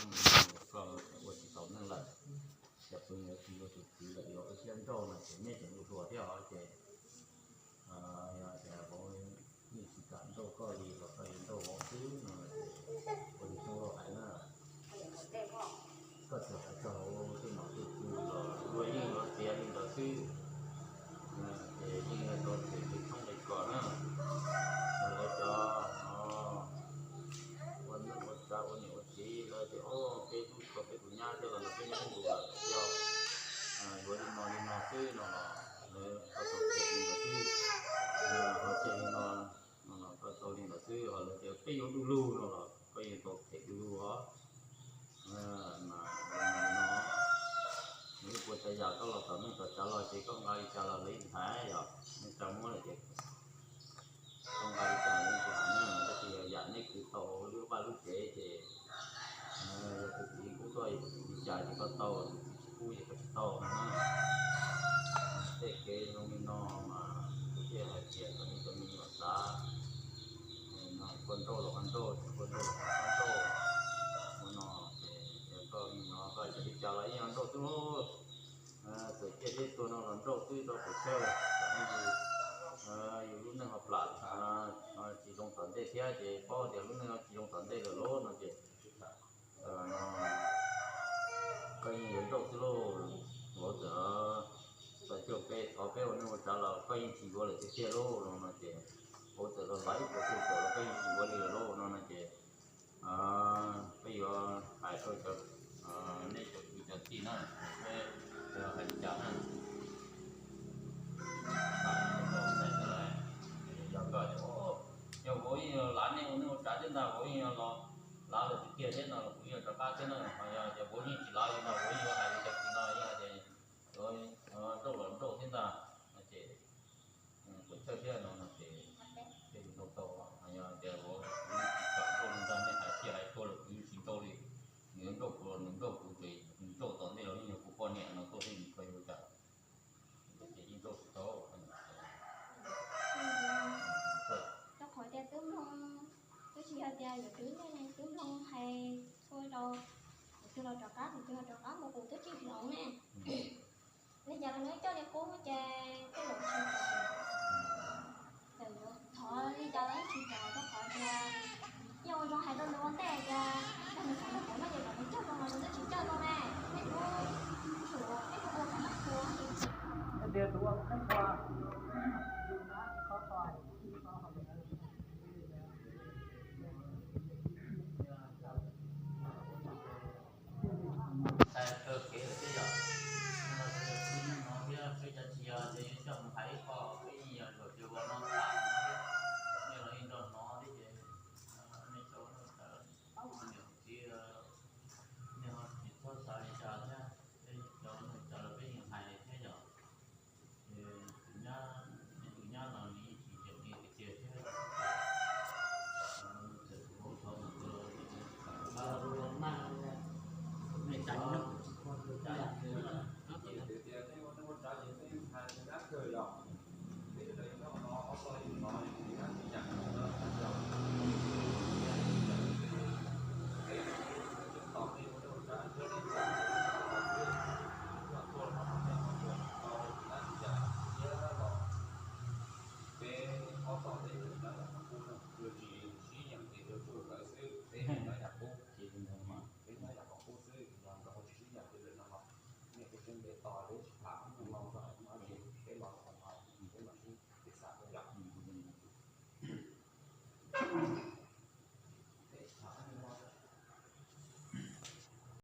Koj ua tsis tau neej lawm, ces pw yuav tsis yuav tus txiv lawm, yuav ua siab nrauj no ces nej tseem ua hluas thiab os ces, yog tias vauv yeej tsis kam nrauj koj li los koj yuav nrauj vauv xwb no ces ua li Xyooj Lauj hais na. Koj txawm hais txog tej nom tej tswv los luag yeej yuav tias li ntawd xwb. Ces yeej yuav tau them li thoob li kos na. Lawv cov ua neej ua tsav ua niam ua txiv lawv tias, o, peb hlub tshua peb tus nyab thiab los ntawm peb nyob ib ntus lawm, yog yuav li no li no xwb no los lawv tau tau them li ntawd xwb. Ho ces li no no los koj tau li ntawd xwb, ho lawv tias peb yuav du lug no los koj yeej tau them du lug os. Mas no, nws ua tsav yam koj los tom neej tom tsav los ces koj nqa li cas los lawv yeej hais yom, neej tsa muab lawm ces koj nqa li cas los yeej hais na, tab sis yog yam nej khwv tau lub vaj lub tsev ces yog tus txiv pub koj li cas ces koj tau, tus txiv tsis pub ces koj tsis tau no na. Tej kev zoo li no mas kuv thiaj hais tias kom nej cov me nyuam xav, no koj nrauj los koj nrauj, koj nrauj los koj nrauj, ua no ces koj me nyuam koj hais li cas los yeej yog nrauj xwb lauj. Txawm ciaj thiab tuag no los nrauj xwb rau pem tsawg, yus lub neej ho plam tsis zoo tom ntej thiab ces paub tias lub neej tsis zoo tom ntej lawm lauj no ces koj yeej yuav nrauj xwb lauj. Vauv txawm, txawm coj peb thov peb ua neej ua tsav los koj yeej tsis yuav lawm tiag tiag lauj no no ces vauv txawm los hlais ib puas txuj tawm los koj yeej tsis yuav li lawm lauj no no ces peb yuav hais rau cov, nej cov kwv cov tij na, peb hais li cas na, yog koj, yog vauv yeej lav nej ua neej ua tsav thiab ntag, vauv yeej los lav lawm tiag tiag thiab no los kuv yeej rov qab thiab na, ho yog tias vauv yeej tsis lav li no, vauv yeej hais li cov kwv no yeej hais tias nrauj los nrauj thiab ntag no ces kuv txhawj thiab no no ces thiaj li nrauj tau, ho yog tias vauv kuv tsis kam nrauj li ntag, nej hais tias hais tuag los kuv yeej tsis nrauj li. Nws yuav nrauj kuv los nws nrauj kuv, ces nws nrauj tom ntej los yeej yog kuv poj niam no tuaj thiab nws koj yuav ua cas, ces yeej nrauj tsis tau. Rau qhov tias twb mloog, twb tsis yog tias yuav twb ntej ne, twb mloog hais txhua rau, tus twg los rov qab, tus twg los rov qab mus, kuv twb tsis hloov ne. Li cas los nws coj li qub ces tej zaum tsis tau. Txawm yuav thov li cas los yeej tsis tau, rau qhov tias yeej ua zoo hais rau nws ua ntej tias yog nws xav nrog kuv no ces kom nws cog zoo los nws twb tsis cog zoo ne. Nej kuj tsum, nej kuj ua kom nws ua. Tias tus ua qeeb tua, tus nab khob tua, tus khob tua. Txais kawg kev lawm thiab yom. No ces peb nyob no thiab peb cov tsis yog ces yuav coj mus hais ib qho, peb yeej yog luag ces ua no tham no thiab. Nej los yeej nrog hnov thiab ces nej cov niam txiv, nej ho tsis txhob xav li cas thiab, peb cov niam txiv los peb yeej hais thiab yom. Ces tus nyab, nej tus nyab no nws yeej tsis nco qab tiag tiag thiab. Txawm tus vauv thov mus ua, nej cov niam txiv, nej ua neej ua tsav ces nej hais nyab kawg yom. Peb sawv daws nyob no ob txoj li no, yus nyab tsis yam no, peb tos peb ua neej ua tsav thiab li cas, tuaj no nyab tsis yam thiab los peb ob txoj peb nyab yam qhov qub na, yog tsis sib nyiam ces rau tsuj lawv xwb, peb nyab yam qub, peb nyab yam qhov qub xwb, yog nkawd ho tsis sib nyiam ces lawm no los nej kuj sib ntev tos li.